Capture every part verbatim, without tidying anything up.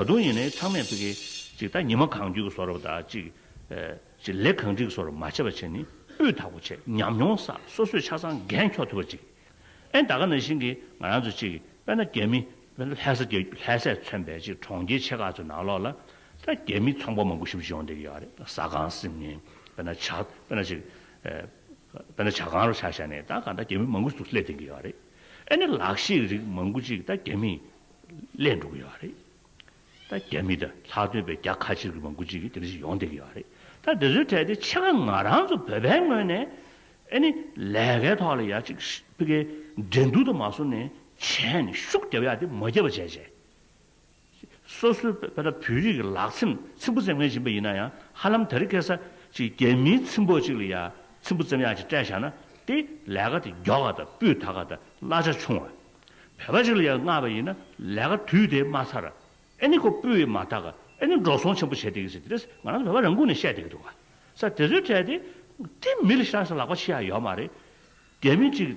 ད་དུང་ཡིན་ནའི་ཚང་མས་ཕ་གི་ཅིག་ད་ཉི་མ་གང་འཁྱོལ་གྱི་བཟོ་འདྲ་བ་དང་ཅིག་ཨེ་ཅིག་ལས་གང་འགྲིག་གི་བཟོ་འདྲ་མ་བྱས་པ་བྱས་ནས་སྤུས་དག་པོ་བྱས། ཉམས་མྱོང་བསགས། སོ་སོས་ཆ་ཚང་འགན་འཁྱོག་ཐུབ་པ་ཅིག་ཨེ་ད་ག་ནང་བཞིན་གྱི་ང་རང་ཚོ་ཅིག་དཔེར་ན་རྒྱ་མི། དཔེར་ན་ལྷ་ས་རྒྱ་ལྷ་སས་མཚོན་པའི་ཅིག་གྲོང་ཁྱེར་ཆེ་ཁག་ཚོའི་ནང་ལོགས་ལ་ད་རྒྱ་མི་ཚོང་པ་མང་པོ་ཞེ་པོ་ཅིག་ཡོང་བསྡད་ཀྱི་ཡོད་རེད། ཟ་ཁང་ཟིན་ནས་དཔེར་ན་ཇ་དཔེར་ན་ཅིག་ཨེ་དཔེར་ན་ཇ་ཁང་རུ་ཆ་བཞག་ནས་ད་གང་ལྟར་རྒྱ་མི་མང་པོ་ཞིག་སླེབས་བསྡད་ཀྱི་ཡོད་རེད། ཨེ་ནི་ལག་ཤེས་རིགས་མང་པོ་ཅིག་ད་རྒྱ་མིས་ལེན་འགྲོ་གི་ཡོད་རེད། ད་རྒྱ་མི་དང་ལྷག་དོན་པའི་རྒྱ་ཁ་ཆེ་གི་མང་པོ་ཅིག་གིས་དེ་འདྲ་ཞིག་ཡོང་བསྡད་ཀྱི་ཡོད་རེད། ད་དེ་ཚོའི་གྲས་དེ་ཕྱེད་ཀ་ང་རང་ཚོ་བོད་པའི་ངོས་ནས་ཨེ་ནི་ལས་ཀའི་ཐོག་ལ་ཡ་ཅིག་ཕ་གིའི་འགྲན་བསྡུར་དུ་མ་སོང་ནས་བྱས་ནས་ཤུགས་རྒྱབ་ཡག་དེ་མ་རྒྱབ་པ་བྱས་བྱས། སོ་སོའི་བོད་ད་བོད་རིགས་ཀྱི་ལག་ཚེམས་ཚེམ་བུ་ཚེམ་མཁན་ཡིན་པ་ཡིན་ན་ཡང་ཧ་ལམ་དེ་རིང་ཁ་སང་ཅིག་རྒྱ་མིའི་ཚེམ་པོ་ཅིག་ལ་ཡ་ཚེམ་བུ་ཚེམ་ཡག་ཅིག་སྤྲད་བཞག་ན་དེ་ལས་ཀ་དེ་མགྱོགས་པ་དང་སྤུས་དག་པ་དང་གླ་ཆ་ཆུང་བ། བོད་པ་ཅིག་ལ་ཡ་མངགས་པ་ཡིན་ན་ལས་ཀ་དུས་དེ་མ་ཚར། ཨེ་ནི་ཁོ་སྤུས་མ་དག་ག་ཨེ་ནི་འགྲོ་སོང་ཆེན་པོ་བྱས་བསྡད་ཀྱི་ཟེར་དེ་རེད། ང་རང་ཚོ་བོད་པ་རང་ཁུངས་ནས་བཤད་བསྡད་ཀྱི་འདུག་ག་ས་དེ་ཚོའི་གྲས་དེ་དེ་མི་ལ་ཤ་ས་ལག་པ་ཕྱི་ཡག་ཡོད་མ་རེད། རྒྱ་མི་ཅིག་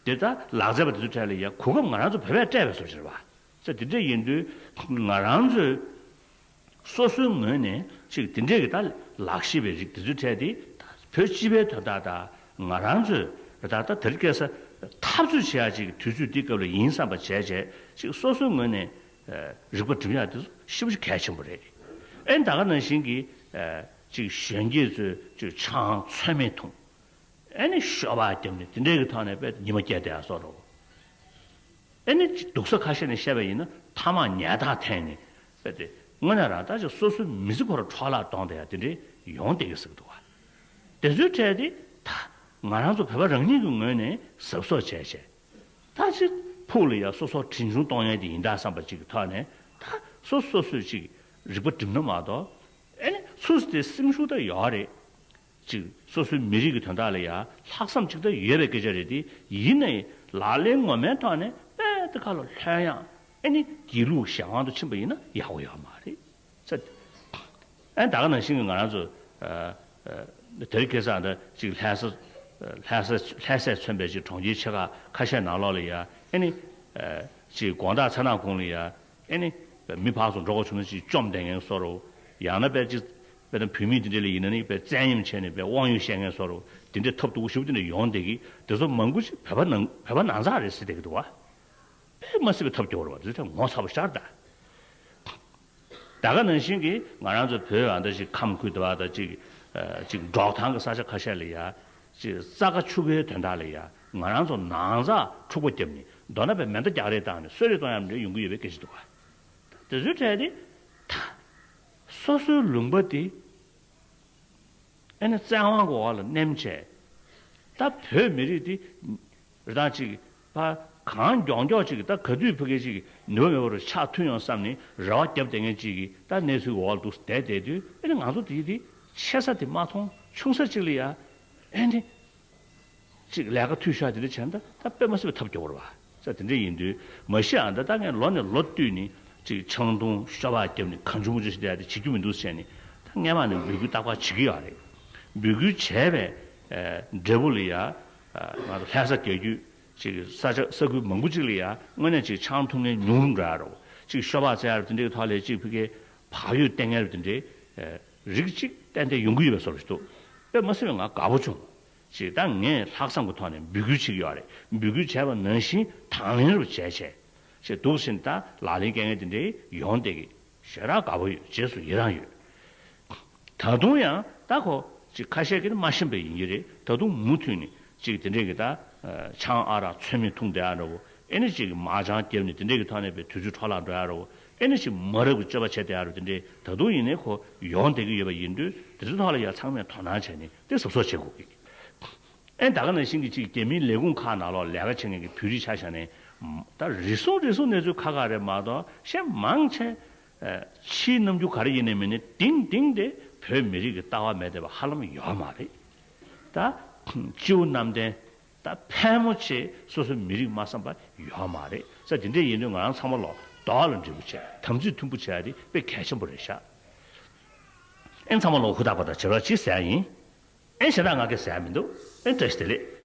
དེ་ལྟར་ལག་རྩལ་པ་དེ་ཚོའི་གྲས་ལ་ཡ་གོ་སྐབས་ང་རང་ཚོ་བོད་པས་སྤྲད་པའི་བཟོ་ཅིག་རེད་བ། ས་དེ་འདྲ་ཡིན་དུས་ང་རང་ཚོས་སོ་སོའི་ངོས་ནས་ཅིག་དེ་འདྲས་ཀྱི་ད་ལག་ཤེས་པའི་རིགས་དེ་ཚོའི་གྲས་དེ་བོད་སྤྱི་པའི་དོན་དག་དང་ང་རང་ཚོས་ད་ལྟ་དེ་རིང་ཁ་སང་འཐབ་རྩོད་བྱེད་ཡག་ཅིག་དུས་ཚོད་འདི་སྐབས་ལ་ཡིན་བསམ་པ་བྱས་བྱས་ཅིག་སོ་སོའི་ངོས་ནས་རིག་པ་སྒྲིམ་ཡག་དེ་ཚོ་ཞེ་པོ་ཅིག་གལ་ཆེན་པོ་རེད། ཨེ་ད་ག་ནང་བཞིན་གྱི་ཅིག་གཞོན་སྐྱེས་ཚོས་ཅིག་ཆང་ཚོད་མེད་འཐུང་། ཨེ་ནི་ཤོ་སྦག་བརྒྱབ་ནས་དེ་འདྲའི་གི་ཐོག་ནས་དཔེ་ཉི་མ་བསྐྱལ་བསྡད་ཡ་བཟོ་འདྲ་བོ། ཨེ་ནི་སྡུག་ས་ཁ་ཤས་ནས་བཤད་པ་ཡིན་ན་ཐ་མག་ཉལ་ཐག་འཐེན་ནས་དཔེ་དེ་དངོས་གནས་རང་ད་ཅིག་སོ་སོའི་མི་ཚེ་ཁོ་རང་འཕྲོ་བརླག་གཏོང་བསྡད་ཡ་དེ་འདྲའི་ཡོང་བསྡད་ཀྱི་ཟེར་གི་འདུག་བ། དེ་ཚོའི་གྲས་དེ་ད་ང་རང་ཚོ་བོད་པ་རང་ཉིད་ཀྱི་ངོས་ནས་གཟབ་གཟབ་བྱས་བྱས། ད་ཅིག་ཕུགས་ལ་ཡ་སོ་སོ་གྲོན་ཆུང་གཏོང་ཡ་དེ་ཡིན་ད་བསམ་པ་ཅིག་གི་ཐོག་ནས་ད་སོ་སོ་སོས་ཅིག་རིག་པ་སྒྲིམ་ན་མ་གཏོགས། ཨེ་ནི་སུ་དེ་སེམས་ཤུགས་ད་ཡོད་རེད། ཅིག་སོ་སོའི་མི་རིགས་ཀྱི་དོན་དག་ལ་ཡ་ལྷག་བསམ་ཅིག་ད་ཡོད་པའི་སྐད་ཆ་རེད་དེ། ཡིན་ནའི་ལག་ལེན་ངོ་མའི་ཐོག་ནས་དཔེ་དེ་ཁ་ལ་ལྷོད་ཡག་ཨེ་ནི་སྒྱིད་ལུག་གཞན་དབང་དུ་ཕྱིན་པ་ཡིན་ན་ཡག་པོ་ཡོད་མ་རེད། ས། ཨེ་ད་ག་ནང་བཞིན་གྱི་ང་རང་ཚོ་ཨ་ཨ་དེ་རིང་ཁ་སང་ད་ཅིག་ལྷ་ས་ལྷ་ས་ལྷ་སས་མཚོན་པའི་ཅིག་གྲོང་ཁྱེར་ཆེ་ཁག་ཁ་ཤས་ནང་ལོགས་ལ་ཡ་ཨེ་ནི་ཨ་ཅིག་དགོང་དག་མཚན་ནག་གུང་ལ་ཡ་ཨེ་ནི་མི་ཕར་ཚུར་འགྲོ་དགོས་བྱུང་ན་ཅིག་བཅོམ་བསྡད་མཁན་བཟོ་འདྲ་བོ། ཡང་ན་དཔེ་ཅིག་དཔེར་ན་བུད་མེད་དེ་འདྲ་ལ་ཡིན་ན་ནི་དཔེ་བཙན་གཡེམ་བྱས་ནས་དཔེ་དབང་ཡོད་བཤད་མཁན་བཟོ་འདྲ་བོ། དེ་འདྲའི་ཐབས་སྡུག་པོ་ཞེ་པོ་དེ་འདྲ་ཡོང་བསྡད་ཀྱི། དེ་ཚོ་མང་པོ་ཅིག་བོད་པ་ནང་བོད་པ་ནང་ཚགས་རེད་ཟེར་བསྡད་ཀྱི་འདུག་བ། དཔེ་མ་སྲིད་པའི་ཐབས་སྐྱོ་བོ་རེད་བ། དེ་ཚོ་ངོ་ཚ་པོ་ཤར་ད། ད་ག་ནང་བཞིན་གྱི་ང་རང་ཚོ་བོད་ཨ་འདྲ་ཞིག་ཁམས་ཁུལ་དུ་བ་དང་ཅིག་ཨ་ཅིག་འབྲོག་ཐང་གི་ས་ཆ་ཁ་ཤས་ལ་ཡ་ཅིག་རྩྭ་ཁ་ཆུ་ཁའི་དོན་དག་ལ་ཡ་ང་རང་ཚོ་ནང་ཚགས་འཁྲུག་པ་བརྒྱབ་ནས་མདོར་ན་དཔེ་མེ་མདའ་རྒྱག་རེས་བཏང་ནས་གསོད་རེས་གཏོང་ཡག་འདྲ་ཡོང་གི་ཡོད་པའི་སྐད་ཆ་འདུག་ག་དེ་ཚོའི་གྲས་དེ་ད་སོ་སོའི་ལུང་པ་དེ་ཨེ་ནི་བཙན་དབང་གི་འོག་ལ་མནན་བྱས། ད་བོད་མི་རིགས་དེ་རི་ཐང་གཅིག་ཕར་གངས་མགྱོགས་མགྱོགས་ཅིག་ད་ག་དུས་ཕ་གི་ཅིག་ནུས་པ་མེད་པ་རུ་ཆག་ཐུབ་ཡོང་བསམ་ནས་རེ་བ་བརྒྱབ་བསྡད་མཁན་ཅིག་གིས་ད་གནས་ཚུལ་འོག་ལ་འདུག་བསྡད་བསྡད་དུས་ཨེ་ནི་ང་ཚོ་དེ་དེ་ཆེ་ས་དེ་མ་མཐོང་ཆུང་ས་ཅིག་ལ་ཡ་ཨེ་ནི་ཅིག་ལས་ཀ་འཐུས་ཤོར་དེ་འདྲ་བྱས་ན་ད་ད་དཔེ་མ་སྲིད་པའི་ཐབས་སྐྱོ་བོ་རེད་བ། ས་དེ་འདྲ་ཡིན་དུས་མ་གཞི་ཨ་ད་ད་ངས་ལོ་ནས་ལོ་བསྟུད་ནས་ཅིག་ཆང་འཐུང་ཤོ་སྦག་བརྒྱབ་ནས་གང་བྱུང་མང་བྱུང་ཞིག་བསྡད་དེ་བྱེད་རྒྱུ་མི་འདུག་ཟེར་ནས་ད་སྔས་མ་ནས་འབོད་སྐུལ་རྟག་པར་བྱེད་ཀྱི་ཡོད་རེད། འབོད་སྐུལ་བྱས་པའི་ཨ་འབྲས་བུ་ལ་ཡ་ཨ་ང་ཚོ་ལྷ་ས་རྒྱལ་རྒྱུད་ཅིག་ས་ཆ་ས་ཁུལ་མང་པོ་ཅིག་ལ་ཡ་དངོས་གནས་ཅིག་ཆང་འཐུང་མཁན་ཉུང་རུ་འགྲོ་ཡ་རེད། ཅིག་ཤོ་སྦག་བཙལ་ཡ་རེད། དེ་འདྲའི་ཐོག་ལ་ཅིག་ཕ་གིའི་བག་ཡོད་བསྟེན་མཁན་རེད། དེ་འདྲའི་ཨ་རིགས་ཅིག་ཏན་ཏན་ཡོང་གི་ཡོད་པའི་བཟོ་འདྲ་ཞིག་འདུག་དཔེ་མ་སྲིད་པའི་ང་དགའ་པོ་བྱུང་། ཅིག་ད་ངས་ལྷག་བསམ་གྱི་ཐོག་ནས་འབོད་སྐུལ་བྱེད་ཀྱི་ཡོད་རེད། འབོད་སྐུལ་བྱས་པ་ནང་བཞིན་དང་ལེན་རུ་བྱས་བྱས། ཅིག་འདུག་ཟིན་ད་ལག་ལེན་འཁེལ་མཁན་དེ་འདྲའི་ཡོང་བསྡད་ཀྱི་ཞེ་དྲག་དགའ་པོ་ཡོད། རྗེས་སུ་ཡི་རང་ཡོད། ད་དུང་ཡང་ད་ཁོ་ཅིག་ཁ་ཤས་ཀྱིས་མ་ཤེས་པ་ཡིན་གྱི་རེད། ད་དུང་མུ་མཐུད་ནས་ཅིག་དེ་འདྲའི་གི་ད་ཆང་ཨ་རག་ཚོད་མེད་འཐུང་བསྡད་ཡ་འདྲ་བོ། ཨེ་ནི་ཅིག་མ་ཅང་བརྒྱབ་ནས་དེ་འདྲའི་གི་ཐོག་ནས་པའི་དུས་ཚོད་འཕྲོ་བརླག་འགྲོ་ཡ་འདྲ་བོ། ཨེ་ནི་ཅིག་མ་རབས་ཀྱི་སྤྱོད་པ་བྱས་བསྡད་ཡ་འདྲ་བོ། དེ་འདྲའི་ད་དུང་ཡིན་ནའི་ཁོ་ཡོང་བསྡད་ཀྱི་ཡོད་པ་ཡིན་དུས་དེ་ཚོའི་ཐོག་ལ་ཡ་ཚང་མས་དོ་སྣང་བྱས་ནས་དེ་གཟབ་གཟབ་བྱེད་དགོས་ཀྱི། ཨེ་ད་ག་ནང་བཞིན་གྱི་ཅིག་རྒྱ་མིའི་ལས་ཁུངས་ཁག་ནང་ལོགས་ལས་ཀ་བྱེད་མཁན་གྱི་བོད་རིགས་ཆ་བཞག་ནས་ད་རེ་ཟུང་རེ་ཟུང་གནས་ཚུལ་ཁག་ཁག་རེད་མ་གཏོགས་གཞན་མང་ཆེ་ཕྱིའི་རྣམ་འགྱུར་ག་རེ་ཡིན་ནའི་མིན་ནའི་གཏིང་གཏིང་དེ་བོད་མི་རིགས་ཀྱི་ལྟ་བ་མེད་བསྡད་པ་ཧ་ལམ་ཡོད་མ་རེད། ད་སྤྱི་བོ་གནམ་བསྟན། ད་ཕལ་མོ་ཆེ་སོ་སོའི་མི་རིགས་མ་བསམ་པ་ཡོད་མ་རེད། ས་དེ་འདྲ་ཡིན་དུས་ང་རང་ཚང་མ་ལོ་རྡོག་ལ་འདྲིས་པོ་བྱས་དམ་ཚིག་མཐུན་པོ་བྱས་ཏེ་དཔེ་གལ་ཆེན་པོ་རེད་ཤག་ཨེ་ཚང་མ་ལོ་ཧུར་ཐག་པ་དང་བྱེད་རོགས་གྱིས་ཟེར་ཡ་ཡིན། ཨེ་གཞན་དག་ང་གིས་ཟེར་ཡ་མི་འདུག་ཨེ་བཀྲ་ཤིས་བདེ་ལེགས།